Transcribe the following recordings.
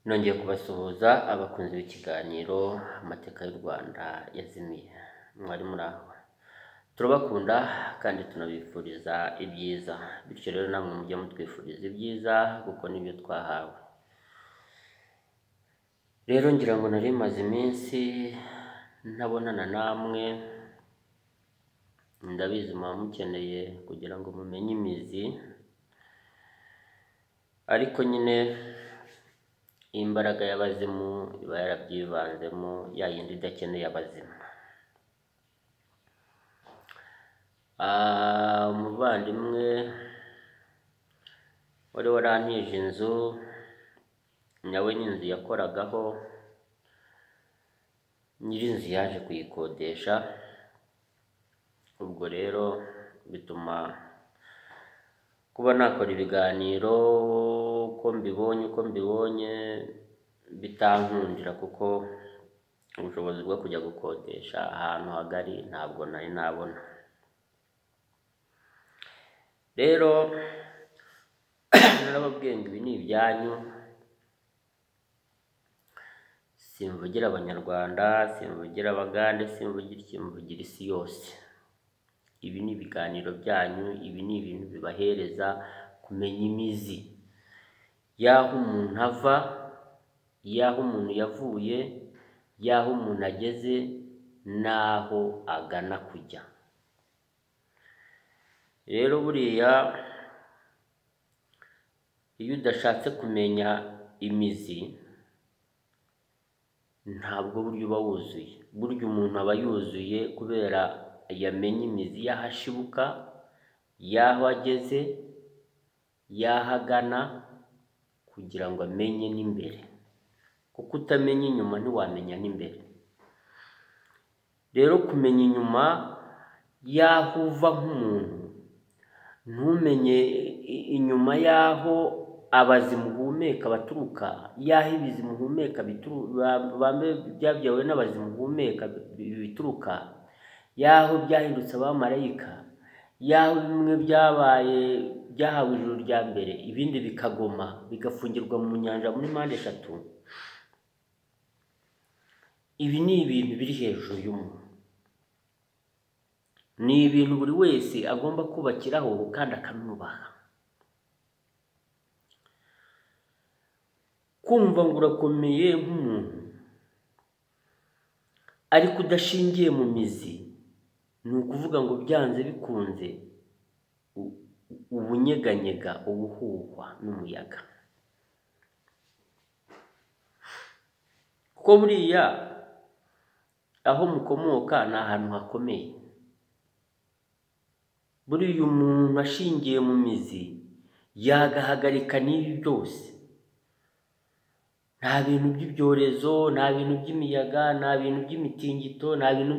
Nongeye kubasuhuza abakunzi b'ikiganiro Amateka y'u Rwanda yazimiye. Mwari muri aho, turabakunda kandi tunabifuriza ibyiza, bityo rero namwe mujye mutwifuriza ibyiza kuko nibyo twahawe. Rero ngira ngo nari maze iminsi ntabonana namwe, ndabizi muba mukeneye kugira ngo mumenye imizi, ariko nyine imbaraga y'abazimu iba yarabyivanzemo, ya yindi idakeneye abazima. Umuvandimwe wari warantije inzu, nawe n'inzu yakoragaho, nyir'inzu yaje kuyikodesha, ubwo rero bituma kuba nakora ibiganiro uko mbibonye bitankundira, kuko ubushobozi bwo kujya gukodesha ahantu hagari ntabwo nari nabona. Rero narababwiye ngo ibi ni ibyanyu, simvugira Abanyarwanda, simvugira Abagande, simvugira iki, mvugira isi yose. Ibi ni ibiganiro byanyu, ibi ni ibintu bibahereza kumenya imizi y'aho umuntu ava, y'aho umuntu yavuye, y'aho umuntu ageze n'aho agana kujya. Rero buriya iyo udashatse kumenya imizi, ntabwo burya uba wuzuye. Burya umuntu aba yuzuye kubera yamenye imizi y'aho ashibuka, y'aho ageze, y'aho agana, kugira ngo amenye n'imbere, kuko utamenya inyuma ntiwamenya n'imbere. Rero kumenya inyuma y'aho uva nk'umuntu, ntumenye inyuma y'aho abazimu uhumeka baturuka, y'aho ibizimu uhumeka byabyawe n'abazimu uhumeka bituruka, y'aho byahindutse abamarayika, y'aho bimwe byabaye byahawe ijuru rya mbere, ibindi bikagoma bigafungirwa mu nyanja muri mpande eshatu. Ibi ni ibintu biri hejuru y'umuntu, ni ibintu buri wese agomba kubakiraho kandi akanubaha. Kumva ngo urakomeye nk'umuntu ariko udashingiye mu mizi, ni ukuvuga ngo byanze bikunze ubunyeganyega, ubuhuhwa n'umuyaga. Kuko buriya aho mukomoka ni ahantu hakomeye. Buriya umuntu ashingiye mu mizi yagahagarika n'ibi byose. Nta bintu by'ibyorezo, nta bintu by'imiyaga, nta bintu by'imitingito, nta bintu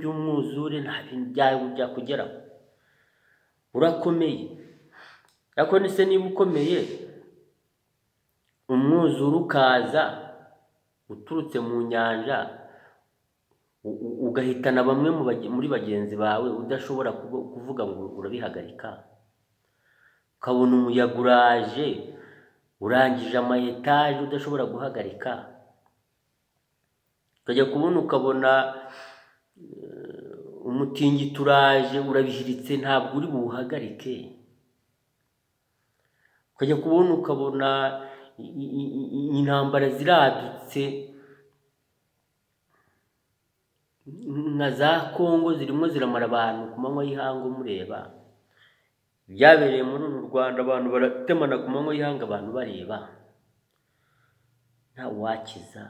by'umwuzure, nta bintu byakugeraho. Urakomeye. Ariko se niba ukomeye, umwuzure ukaza uturutse mu nyanja ugahitana bamwe muri bagenzi bawe, udashobora kuvuga ngo urabihagarika, ukabona umuyaga uraje urangije ama etaje udashobora guhagarika, ukajya kubona ukabona umutingito uraje urabihiritse, ntabwo uri buwuhagarike, ukajya kubona ukabona intambara ziradutse nka za Kongo zirimo ziramara abantu ku manywa y'ihangu. Mureba ibyabereye muri uru Rwanda, abantu baratemana ku manywa y'ihangu, abantu bareba, nta wakiza.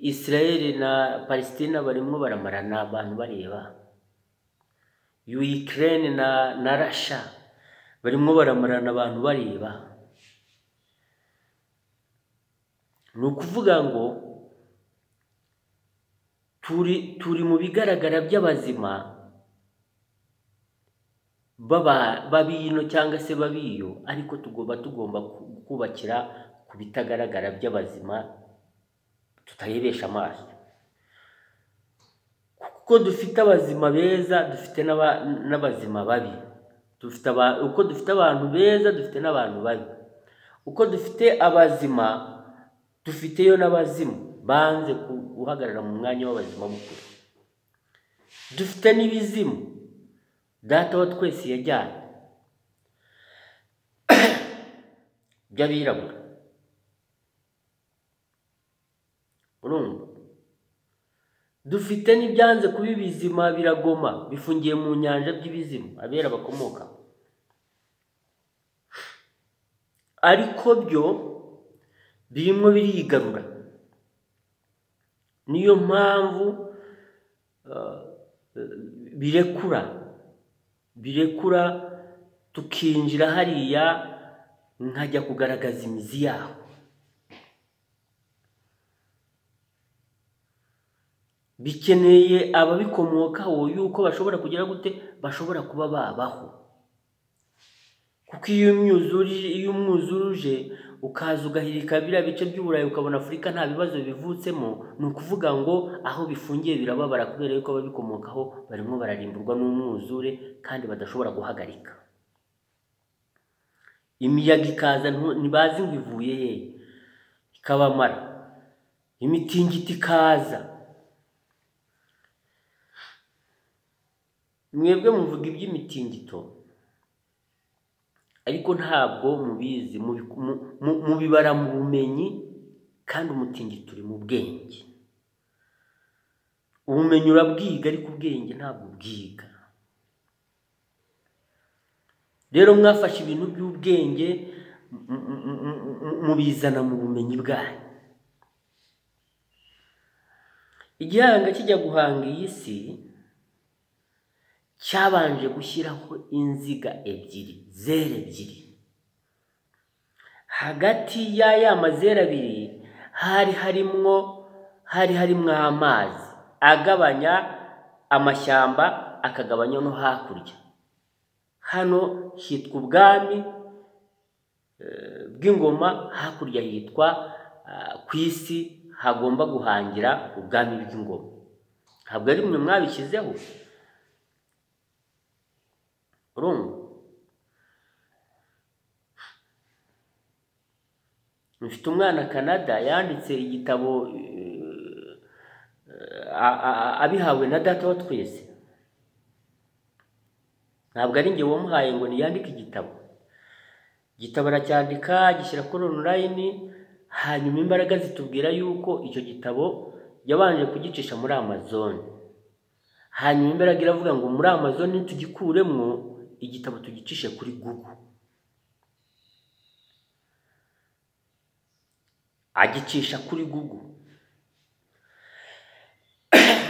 Israel na Palestina barimo baramarana, abantu bareba. Ukraine na Russia barimo baramarana, abantu bareba. Ni ukuvuga ngo turi mu bigaragara by'abazima babino cyangwa se babiyo, ariko tugomba kubakira ku bitagaragara by'abazima tutarebesha amaso, kuko dufite abazima beza, dufite n'abazima babi. Dufite uko dufite abantu beza, dufite n'abantu babi. Uko dufite abazima, dufiteyo n'abazimu banze guhagarara mu mwanya w'abazima b'ukuri. Dufite n'ibizimu Data wa twese yajyanye by'abirabura. Urumva, dufite n'ibyanze kuba ibizima biragoma, bifungiye mu nyanja by'ibizimu abera bakomoka, ariko byo birimo birigarura. Niyo mpamvu birekura tukinjira hariya nkajya kugaragaza imizi yaho. Bikeneye ababikomokaho yuko bashobora kugira gute, bashobora kuba babaho. Kuko iyo umwuzure uje ukaza ugahirika biriya bice by'Uburayi, ukabona Afurika nta bibazo bivutsemo, ni ukuvuga ngo aho bifungiye birababara, kubera yuko ababikomokaho barimo bararimburwa n'umwuzure kandi badashobora guhagarika. Imiyaga ikaza ntibazi ngo ivuye he, ikabamara. Imitingito ikaza. Mwebwe muvuga iby'imitingito, ariko ntabwo mubizi, mubibara mu bumenyi, kandi umutingito uri mu bwenge. Ubumenyi urabwiga, ariko ubwenge ntabwo ubwiga. Rero mwafashe ibintu by'ubwenge mubizana mu bumenyi bwanyu. Igihanga kijya guhanga iyi si cyabanje gushyiraho inziga ebyiri, zero ebyiri. Hagati y'aya mazeru abiri hari harimwo amazi agabanya amashyamba, akagabanya no hakurya. Hano hitwa ubwami bw'ingoma, hakurya hitwa ku isi hagomba guhangira ubwami bw'ingoma. Ntabwo ari mwe mwabishyizeho. Urumva, mfite umwana Canada yanditse igitabo abihawe na Data wa twese. Ntabwo ari njye wamuhaye ngo niyandike igitabo. Igitabo aracyandika, gishyira kuri online, hanyuma imbaraga zitubwira yuko icyo gitabo yabanje kugicisha muri Amazon. Hanyuma imbaraga iravuga ngo muri Amazon tugikuremwo, igitabo tugicishe kuri Google. Agicisha kuri Google.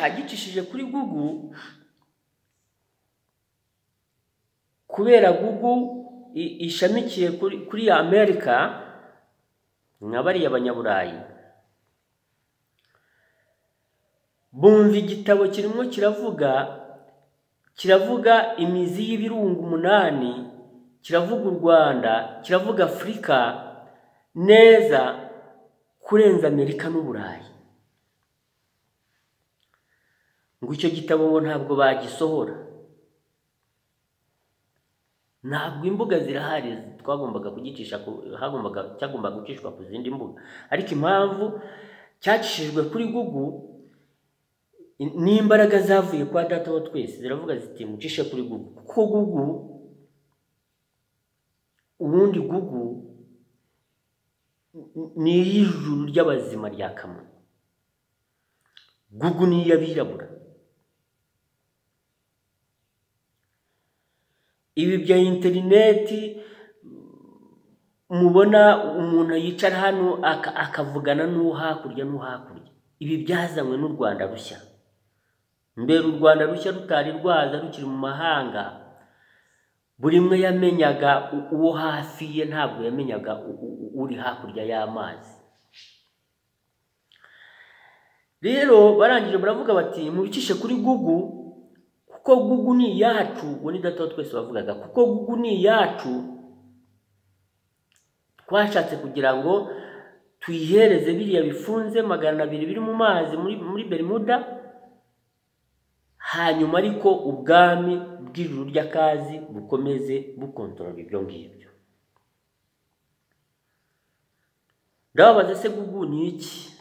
Agicishije kuri Google, kubera Google ishamikiye kuri Amerika, nka bariya Abanyaburayi, bumva igitabo kirimo kiravuga imizi y'ibirunga 8, kiravuga u Rwanda, kiravuga Afurika neza kurenza Amerika n'Uburayi. Ngo icyo gitabo ngo ntabwo bagisohora. Ntabwo imbuga zirahari twagombaga kugicisha, cyagombaga gucishwa ku zindi mbuga, ariko impamvu cyacishijwe kuri Google n'imbaraga zavuye kwa Data wa twese ziravuga ziti mucishe kuri Google, kuko Google ubundi Google ni iy'ijuru ry'abazima rya Kamonyi. Google ni iy'abirabura. Ibi bya interineti mubona umuntu yicara hano akavugana n'uwo hakurya n'uwo hakurya, ibi byazanywe n'u Rwanda rushya. Mbere u Rwanda rushya rutari rwaza, rukiri mu mahanga, buri umwe yamenyaga uwo hafi ye, ntabwo yamenyaga uri hakurya y'amazi. Rero barangije baravuga bati mubicishe kuri Google, kuko Google ni iyacu. Uwo ni Data wa twese bavugaga, kuko Google ni iyacu, twashatse kugira ngo tuyihereze biriya bifunze 200 biri mu mazi muri Bermuda, hanyuma ariko ubwami bw'ijuru ry'akazi bukomeze bukontorora ibyo ngibyo. Ndababaza se Gugu ni iki?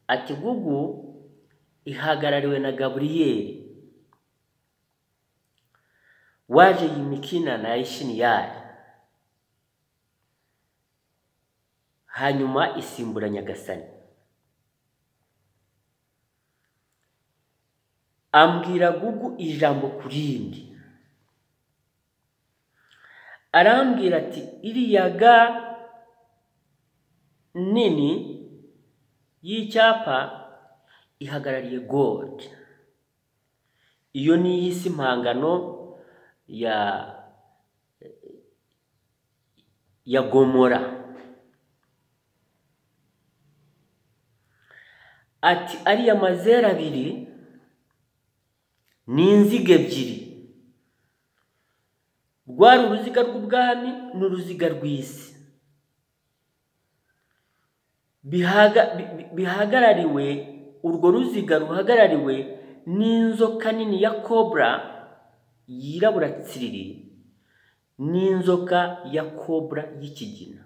Ati Gugu ihagarariwe na Gaburiyeli waje yimikina na Ishiniyari, hanyuma isimbura Nyagasani. Ambwira Gugu ijambo kurindi, arambwira ati iriya ga nini y'icyapa ihagarariye God, iyo ni iy'isi mpangano ya Gomora. Ati ariya mazeru abiri ni inziga ebyiri, rwari uruziga rw'ubwami n'uruziga rw'isi, bihagarariwe, urwo ruziga ruhagarariwe n'inzoka nini ya kobra yirabura tsiriri n'inzoka ya kobra y'ikigina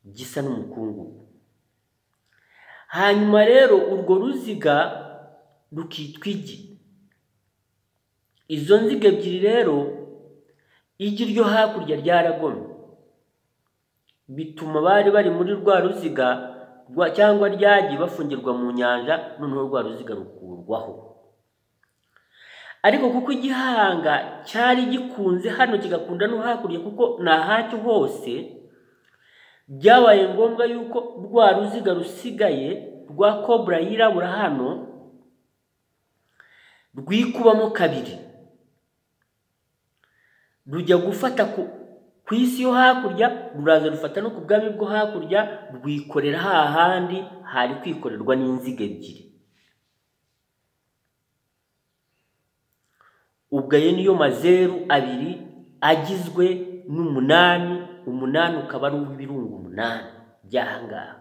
gisa n'umukungugu. Hanyuma rero urwo ruziga rukitwa igi. Izo nziga ebyiri rero, igi ryo hakurya ryaragomye, bituma bari bari muri rwa ruziga cyangwa ryagiye bafungirwa mu nyanja, noneho rwa ruziga rukurwaho. Ariko kuko igihanga cyari gikunze hano kigakunda no hakurya, kuko ni ahacyo hose, byabaye ngombwa yuko rwa ruziga rusigaye rwa kobra yirabura hano rwikubamo kabiri, rujya gufata ku isi yo hakurya, ruraza rufata no ku bwami bwo hakurya, rwikorera hahandi hari kwikorerwa n'inziga ebyiri. Ubwo ayo niyo mazeru abiri agizwe n'umunani, umunani ukaba ari uw'ibirunga umunani by'ahangaha.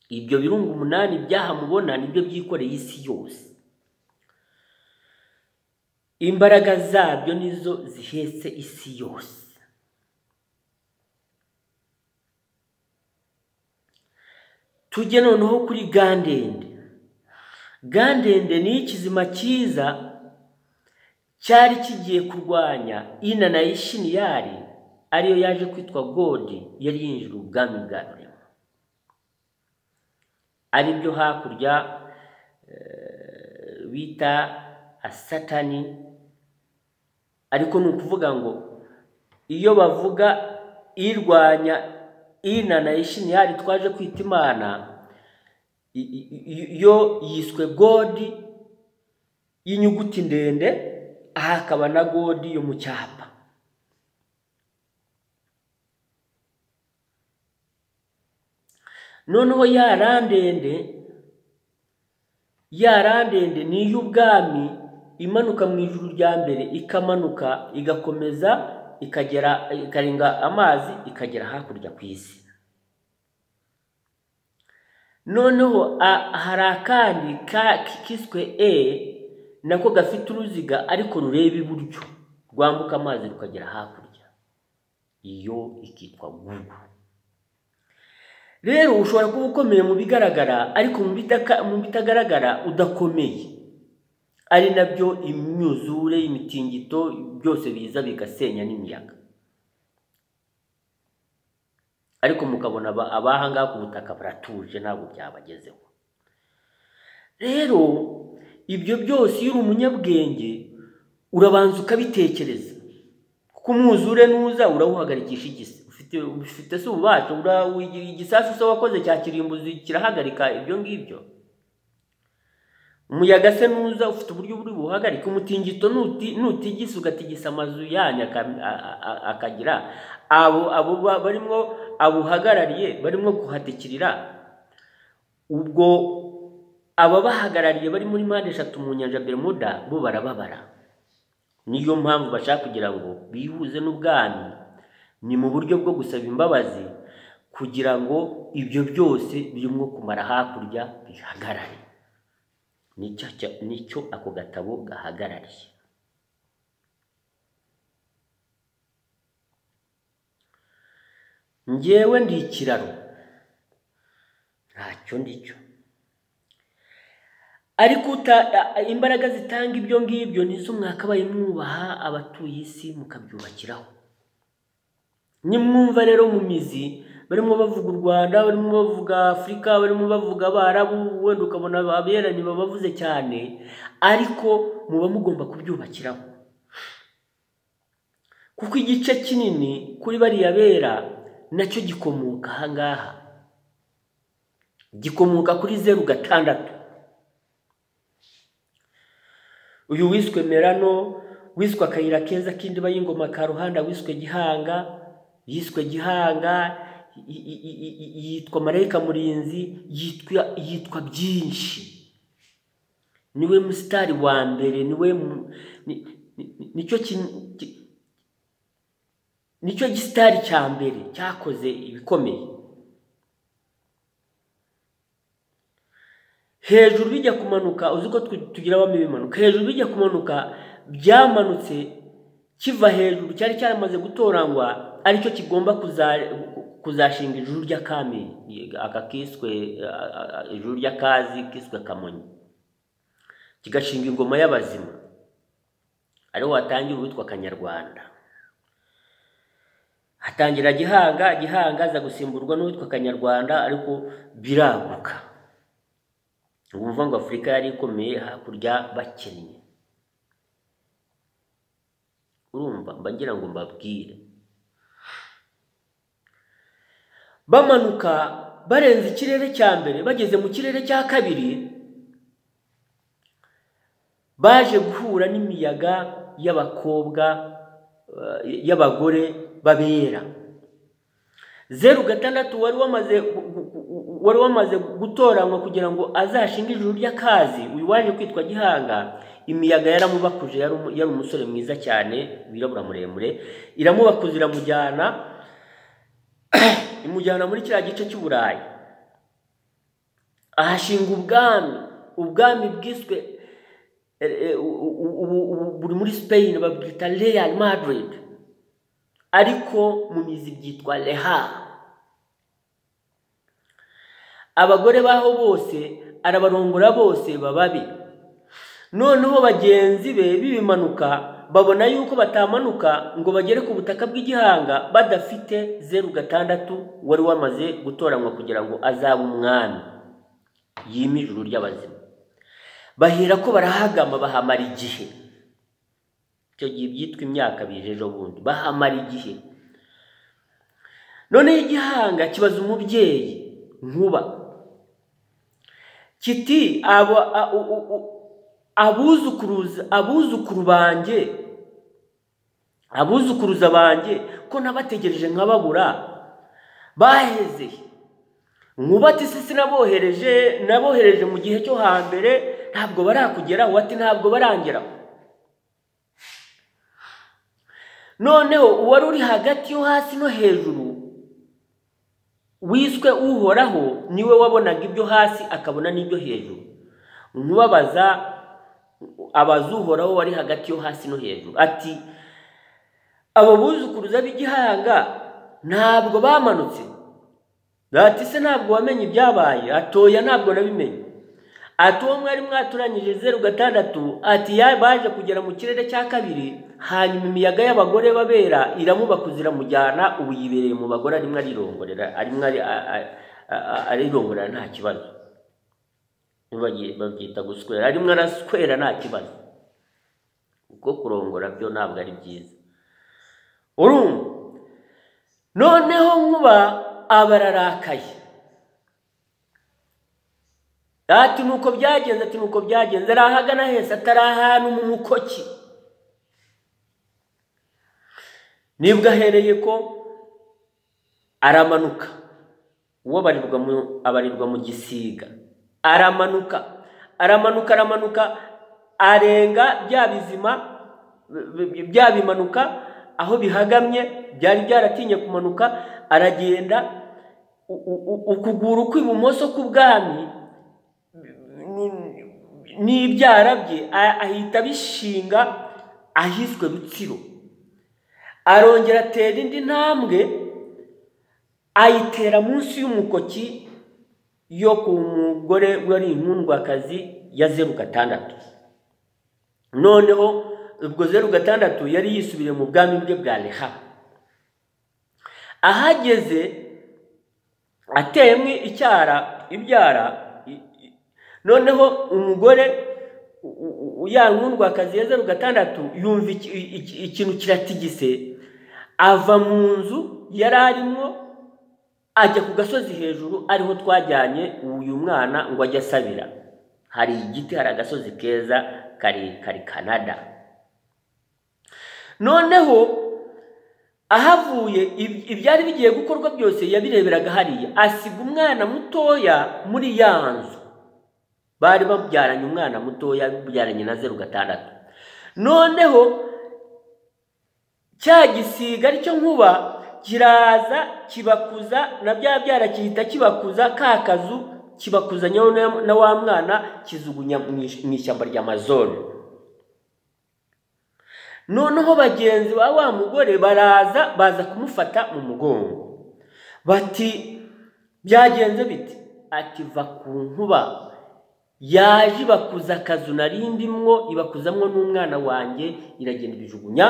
Ibyo birunga umunani by'aha mubona nibyo byikoreye isi yose. Imbaraga zabyo nizo zihetse isi yose. Tujye noneho kuri gandende. Gandende ni ikizima cyiza cyari kigiye kurwanya Ina na Ishiniyari, ariyo yaje kwitwa Godi, yari yinjira ubwami bwa Rurema, ari byo hakurya bita Satani. Ariko ni ukuvuga ngo iyo bavuga irwanya Ina na Ishiniyari twaje kwita Imana, yo yiswe Godi y'inyuguti ndende, aha hakaba na Godi yo mu cyapa. Noneho ya randende ni iy'ubwami, imanuka mu ijuru rya mbere, ikamanuka igakomeza ikagera, ikarenga amazi ikagera hakurya ku isi. Noneho hari akandi kiswe E nako gafite uruziga ariko rureba iburyo, rwambuka amazi rukagera hakurya, iyo ikitwa Gugu. Rero ushobora kuba ukomeye mu bigaragara, ariko mu bitagaragara udakomeye, ari nabyo imyuzure, imitingito byose biza bigasenya n'imiyaga. Ariko mukabona abahangaha ku butaka baratuje, ntabwo byabagezeho. Rero ibyo byose iyo uri umunyabwenge urabanza ukabitekereza, kuko umwuzure nuza urawuhagarikisha igisi. Ufite se ububasha, igisasu se wakoze cya kirimbuzi kirahagarika ibyo ngibyo? Umuyaga se nuza ufite uburyo buri buhagarika? Umutingito nutigisa ugatigisa amazu yanyu akagira abo barimo abuhagarariye barimo guhatikirira, ubwo ababahagarariye bari muri mpande eshatu mu nyanja Bermuda bo barababara. Niyo mpamvu bashaka kugira ngo bihuze n'ubwami, ni mu buryo bwo gusaba imbabazi kugira ngo ibyo byose birimo kumara hakurya bihagarare. Nicyo ako gatabo gahagarariye. Njyewe ndi ikiraro, ntacyo ndicyo, ariko imbaraga zitanga ibyo ngibyo nizo mwakabaye mwubaha abatuye isi mukabyubakiraho. Nimwumva rero mu mizi barimo bavuga u Rwanda, barimo bavuga Afurika, barimo bavuga Abarabu, wenda ukabona aberanye babavuze cyane, ariko muba mugomba kubyubakiraho, kuko igice kinini kuri bariya bera nacyo gikomoka aha ngaha, gikomoka kuri 06. Uyu wiswe Merano, wiswe Akayira Keza k'Indiba y'Ingoma ka Ruhanda, wiswe Gihanga, yiswe Gihanga, yitwa Marayika Murinzi, yitwa byinshi. Niwe musitari wa mbere, niwe nicyo gisitari cya mbere cyakoze ibikomeye. Hejuru bijya kumanuka, uzi ko tugira abami bimanuka, hejuru bijya kumanuka byamanutse kiva hejuru, cyari cyaramaze gutoranywa, aricyo kigomba kuzashinga ijuru ry'akami, aka kiswe ijuru ry'akazi kiswe Kamonyi, kigashinga ingoma y'abazima, ariho watangira uwitwa Kanyarwanda. Hatangira Gihanga, Gihanga aza gusimburwa n'uwitwa Kanyarwanda, ariko biraguka. Wumva ngo Afurika yari ikomeye, hakurya bakennye. Urumva mba ngira ngo mbabwire, bamanuka barenze ikirere cya mbere, bageze mu kirere cya kabiri, baje guhura n'imiyaga y'abakobwa, y'abagore babera. 06 wari wamaze gutoranywa kugira ngo azashinge ijuru ry'akazi, uyu waje kwitwa Gihanga, imiyaga yaramubakuje. Yari umusore mwiza cyane, wirabura muremure, iramubakuza iramujyana, imujyana muri kiriya gice cy'Uburayi, ahashinga ubwami, ubwami bwiswe buri muri Spain babwita Real Madrid, ariko mu mizi byitwa Reha. Abagore baho bose arabarongora bose bababi. Noneho bagenzi be bibimanuka babona yuko batamanuka ngo bagere ku butaka bw'igihanga badafite 06 wari wamaze gutoranywa kugira ngo azabe umwami yime ijuru ry'abazima. Bahera ko barahagama, bahamara igihe. Icyo gihe byitwa imyaka bije ejo bundi, bahamara igihe. Noneho igihanga kibaza umubyeyi Nkuba kiti, abuzukuru banjye, abuzukuruza banjye ko nabategereje nkababura, baheze? Nkuba ati se sinabohereje, nabohereje mu gihe cyo hambere, ntabwo barakugeraho? Ati ntabwo barangeraho. Noneho uwari uri hagati yo hasi no hejuru wiswe Uhoraho, niwe wabonaga ibyo hasi akabona n'ibyo hejuru. Nkubabaza abaza Uhoraho wari hagati yo hasi no hejuru ati, abo buzukuruza b'igihanga ntabwo bamanutse? Ati se ntabwo wamenye ibyabaye? Atoya ntabwo nabimenye. Ati uwo mwari mwaturanyije 06, ati baje kugera mu kirere cya kabiri, hanyuma imiyaga y'abagore babera iramubakuza iramujyana, ubu yibereye mu bagore, arimo arirongorera, arimo arirongorera nta kibazo. Babyita guswera, arimo araswera nta kibazo, kuko kurongora byo ntabwo ari byiza. Urumva noneho Nkuba abararakaye, ati nuko byagenze, ati nuko byagenze, arahagana hese atari ahantu mu mukoki. Nibwo ahereye ko aramanuka, uwo abarirwa mu gisiga, aramanuka aramanuka aramanuka, arenga bya bizima bya bimanuka aho bihagamye, byari byaratinye kumanuka, aragenda ukuguru kw'ibumoso k'ubwami n'ibyara bye ahita bishinga ahiswe Rutsiro. Arongera atera indi ntambwe ayitera munsi y'umukoki yo ku mugore wari inkundwakazi ya 06. Noneho ubwo 06 yari yisubiriye mu bwami bwe bwa Reha. Ahageze ateyemwe icyara ibyara, noneho umugore ya nkundwakazi ya 06 yumva ikintu kiratigise, ava mu nzu yari arimo ajya ku gasozi hejuru ariho twajyanye uyu mwana ngo ajye asabira. Hari igiti, hari agasozi keza kari Canada. Noneho ahavuye ibyari bigiye gukorwa byose yabireberaga hariya, asiga umwana mutoya muri ya nzu bari babyaranye, umwana mutoya babyaranye na 06. Noneho cya gisiga aricyo nkuba kiraza kibakuza na bya byara kihita kibakuza ka kazu, kibakuzanya na wa mwana kizugunya mu ishyamba rya Amazon. Noneho bagenzi ba wa mugore baraza baza kumufata mu mugongo, bati byagenze biti? Ati va ku nkuba yaje ibakuza akazu narindimwo, ibakuzamwo n'umwana wanjye, iragenda ibijugunya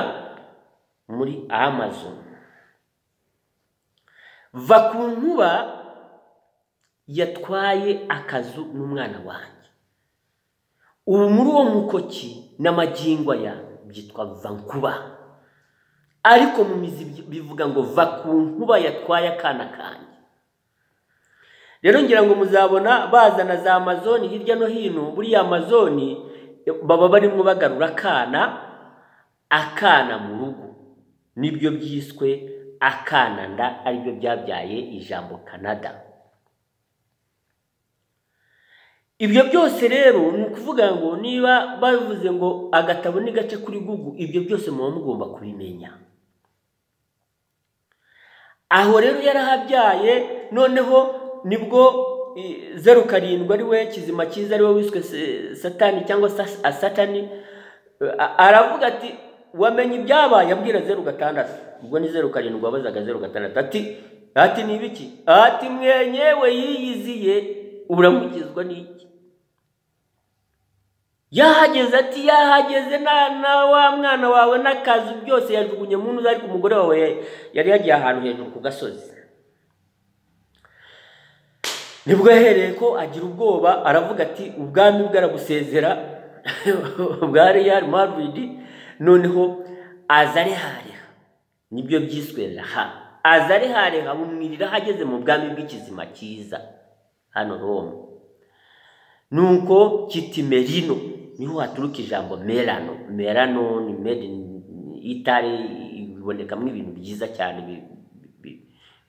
muri Amazon. Va ku nkuba yatwaye akazu n'umwana wanjye. Ubu muri uwo mukoki n'amagingo ya byitwa Vankuba, ariko mu mizi bivuga ngo va ku nkuba yatwaye akana kanjye. Rero ngira ngo muzabona bazana za Amazon hirya no hino. Buriya Amazon baba barimo bagarura akana mu rugo, nibyo byiswe akana nda, aribyo byabyaye ijambo Canada. Ibyo byose rero ni ukuvuga ngo niba bavuze ngo agatabo ni gace kuri Google, ibyo byose muba mugomba kubimenya. Aho rero yarahabyaye. Noneho nibwo 07 ari we kizima cyiza, ari we wiswe Satani cyangwa Satani, aravuga ati wamenye ibyabaye? Abwira 06, ubwo ni 07 wabazaga 06, ati ni ibiki? Ati mwenyewe yiyiziye, uramukizwa n'iki? Yahageze ati yahageze na wa mwana wawe n'akazu byose yajugunye mu nzu, ariko umugore wawe yari yagiye ahantu hejuru ku gasozi. Nibwo yahereye ko agira ubwoba, aravuga ati ubwami bwarabusezera bwa Real Madrid. Noneho azarehareha, nibyo byiswe Raha, azarehareha bumwirira hageze mu bwami bw'ikizima cyiza hano Roma. Nuko kitimerino niho haturuka ijambo Melano. Melano ni made in Italy, ibonekamo ibintu byiza cyane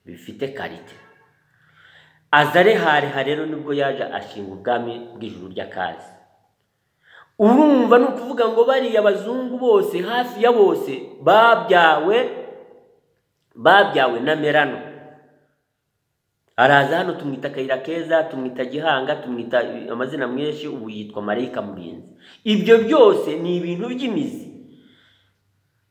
bifite karite. Azarehareha rero nibwo yaje ashinga ubwami bw'ijuru ry'akazi. Urumva ni ukuvuga ngo bariya abazungu bose hafi ya bose babyawe na Melano. Araza hano tumwita Kayira Keza, tumwita Gihanga, tumwita amazina menshi, ubu yitwa Marayika Murinzi. Ibyo byose ni ibintu by'imizi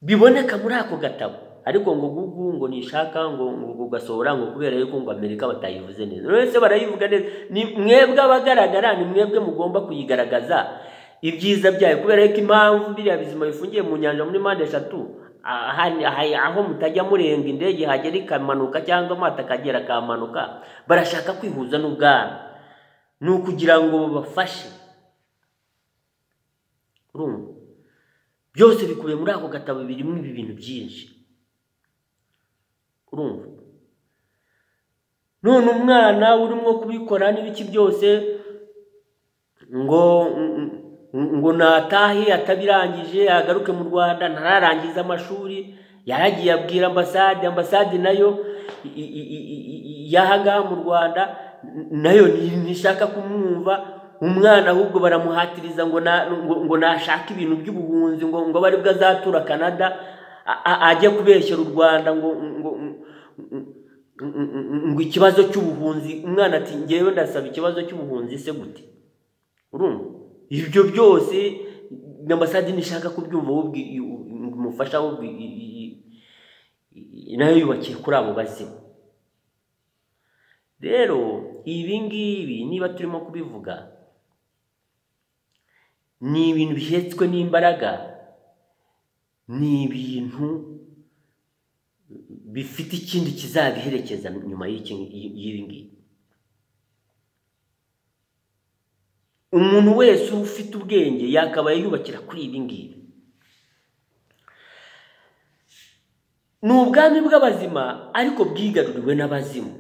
biboneka muri ako gatabo. Ariko ngo Google ngo nishaka ngo gasohora ngo kubera yuko ngo Amerika batayivuze neza. None barayivuga neza, ni mwebwe abagaragara, ni mwebwe mugomba kuyigaragaza ibyiza byayo, kubera yuko impamvu biriya bizima bifungiye mu nyanja muri mpande eshatu, aho mutajya murenga indege hagera ikamanuka cyangwa amato akagera akamanuka, barashaka kwihuza n'ubwami, ni ukugira ngo babafashe. Urumva byose bikubiye muri ako gatabo, birimo ibi bintu byinshi. Urumva none umwana urimo kubikora n'ibiki byose ngo natahe atabirangije agaruke mu Rwanda, ntararangiza amashuri, yaragiye abwira ambasade, ambasade nayo yahangaha mu Rwanda nayo ntishaka kumwumva umwana, ahubwo baramuhatiriza ngo nashaka ibintu by'ubuhunzi, ngo bari bwo azatura Canada, ajye kubeshyera u Rwanda ngo ikibazo cy'ubuhunzi. Umwana ati ngewe ndasaba ikibazo cy'ubuhunzi se gute? Urumva Ibyo byose ambasade nishaka kubyumva, umufasha nayo yubakiye kuri abo bazimu. Rero ibi ngibi niba turimo kubivuga ni ibintu bihetswe n'imbaraga, ni ibintu bifite ikindi kizabiherekeza nyuma y'ibi ngibi. Umuntu wese ufite ubwenge yakabaye yubakira kuri ibi ngibi. Ni ubwami bw'abazima ariko bwigaruriwe n'abazimu.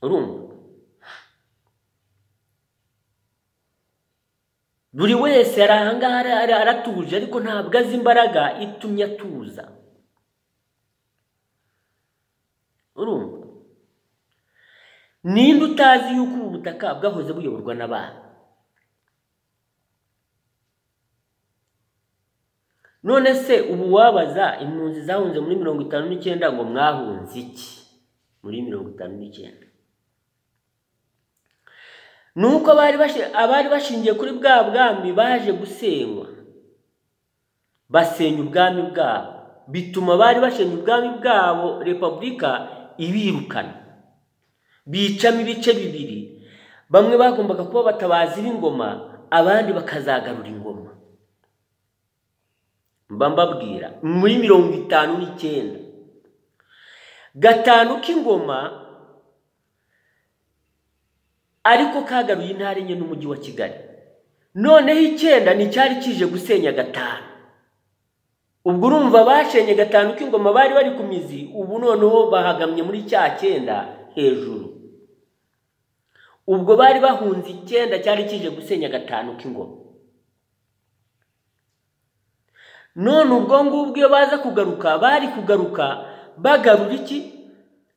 Urumva, buri wese ari ahangaha aratuje, ariko ntabwo azi imbaraga itumye atuza. Urumva, ninde utazi yuko ubu butaka bwahoze buyoborwa n'abantu? None se ubu wabaza impunzi zahunze muri 59 ngo mwahunze iki muri 59? Nuko abari bashingiye kuri bwa bwami baje gusenywa, basenya ubwami bwabo, bituma bari bashenye ubwami bwabo repubulika ibirukana, bicamo ibice bibiri. Bamwe bagombaga kuba batabazi b'ingoma, abandi bakazagarura ingoma. Mba mbabwira muri 59 gatanu k'ingoma ariko kagaruye intara enye n'umujyi wa Kigali. Noneho 9 ni cyari kije gusenya 5. Ubwo urumva bashenye 5 k'ingoma bari bari ku mizi, ubu noneho bahagamye muri cya 9 hejuru. Ubwo bari bahunze 9 cyari kije gusenya 5 k'ingoma. None ubwo ngubwo iyo baza kugaruka, bari kugaruka bagarura iki?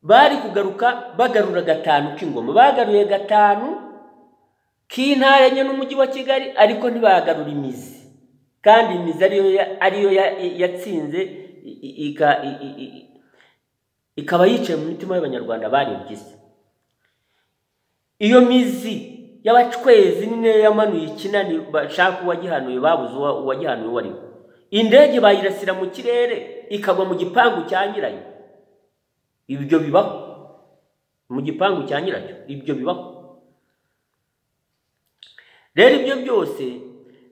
Bari kugaruka bagarura 5 k'ingoma. Bagaruye 5 k'intara enye n'umujyi wa Kigali, ariko ntibagarura imizi. Kandi imizi ariyo yatsinze ikaba yicaye mu mitima y'Abanyarwanda barebye isi. Iyo mizi y'abacwezi niyo yamanuye ikinani, bashaka uwagihanuye babuze uwagihanuye uwo ari we. Indege bayirasira mu kirere ikagwa mu gipangu cya nyirayo. Ibyo bibaho mu gipangu cya nyiracyo, ibyo bibaho. Rero ibyo byose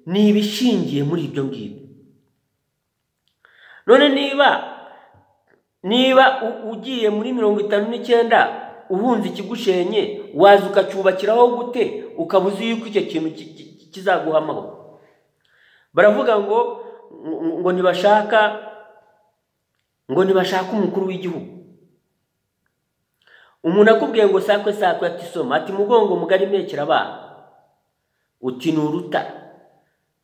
ni ibishingiye muri ibyo ngibyo. None niba ugiye muri 59 uhunze ikigushenye, waza ukacyubakiraho gute ukabuza yuko icyo kintu kizaguha amahoro? Baravuga ngo ntibashaka umukuru w'igihugu. Umuntu akubwiye ngo sakwe sakwe ati soma, ati mugongo mugari mekera abana, uti ni urutara,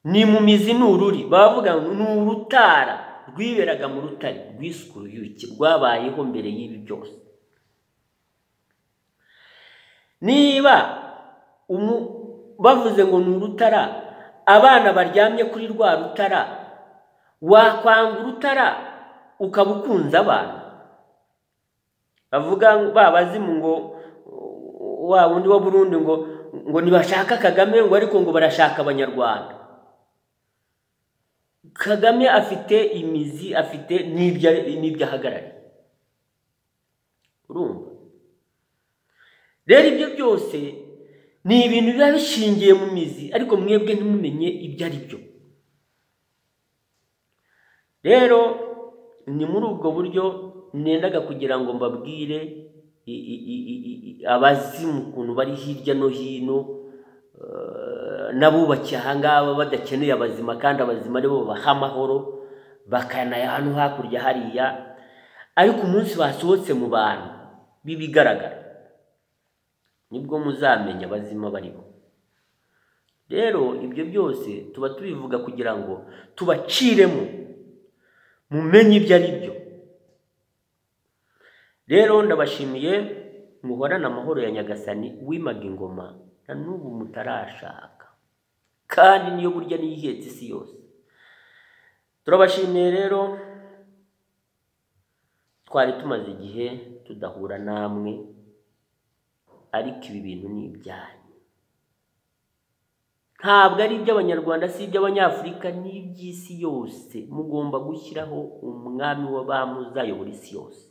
ni mu mizi ni ururi. Bavuga ngo ni urutara rwiberaga mu rutare rwiswe uruyuki, rwabayeho mbere y'ibi byose. Niba bavuze ngo ni urutara, abana baryamye kuri rwa rutara, wakwanga urutara ukaba ukunze abana? Bavuga babazimu ngo wa wundi wa Burundi ngo ntibashaka Kagame, ngo ariko ngo barashaka Abanyarwanda. Kagame afite imizi, afite n'ibyo ahagarariye. Urumva rero ibyo byose ni ibintu biba bishingiye mu mizi, ariko mwebwe ntimumenye ibyo ari byo. Rero ni muri ubwo buryo nendaga kugira ngo mbabwire abazimu ukuntu bari hirya no hino, n'abubakiye ahangaba badakeneye abazima, kandi abazima aribo babaha amahoro, bakanaya hano hakurya hariya. Ariko umunsi basohotse mu bantu bibigaragara, nibwo muzamenya abazima bariho. Rero ibyo byose tuba tubivuga kugira ngo tubaciremo mumenye ibyo ari byo. Rero ndabashimiye, muhorane amahoro ya Nyagasani wimaga ingoma na n'ubu mutarashaka, kandi niyo burya niyo ihetse isi yose. Turabashimiye rero, twari tumaze igihe tudahura namwe, ariko ibi bintu ni ibyanyu. Ntabwo ari iby'Abanyarwanda, si iby'Abanyafurika, ni iby'isi yose. Mugomba gushyiraho umwami w'abami uzayobora isi yose.